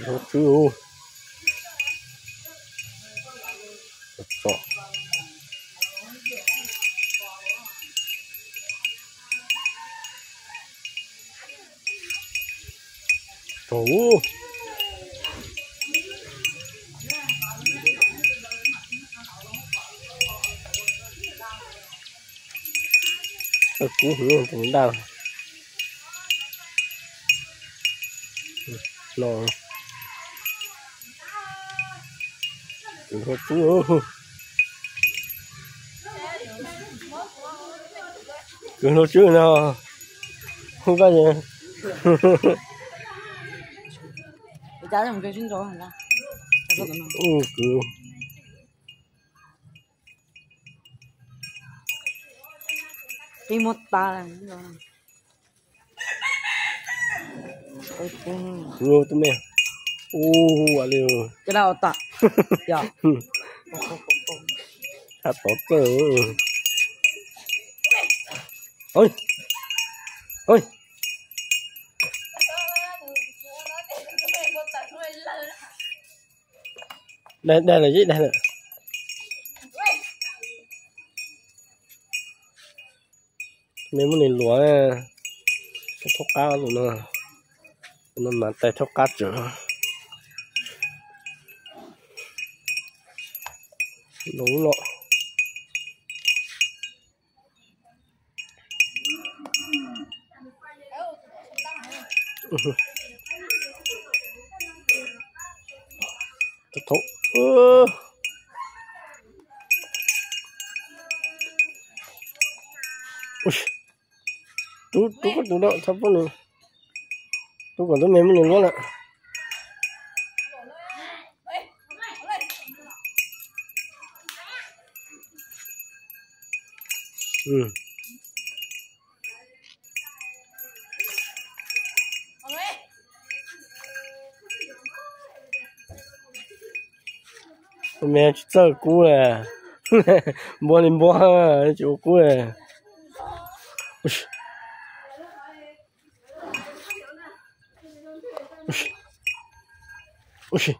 Tus hluas tswb, tsom. Tsom. Kub hwv tus daj no. Kwv Hlua Tswb, Kwv Hlua Tswb no, koj kwv. Qi muab tas. Tus me, ua li, tshaj tov txawj. Dag, dag lawm, dag lawm. Nej muab nws luam, thaub qab tus no, tus no mas tais thaub qab tsawv. Los loj. Tub, tub koj tus dawb txhob pub nws. Tub kom tub me muab nws luab lawm. Tus me tsis txawj kub li, npua li npua, tsis ua kub li. Ua si,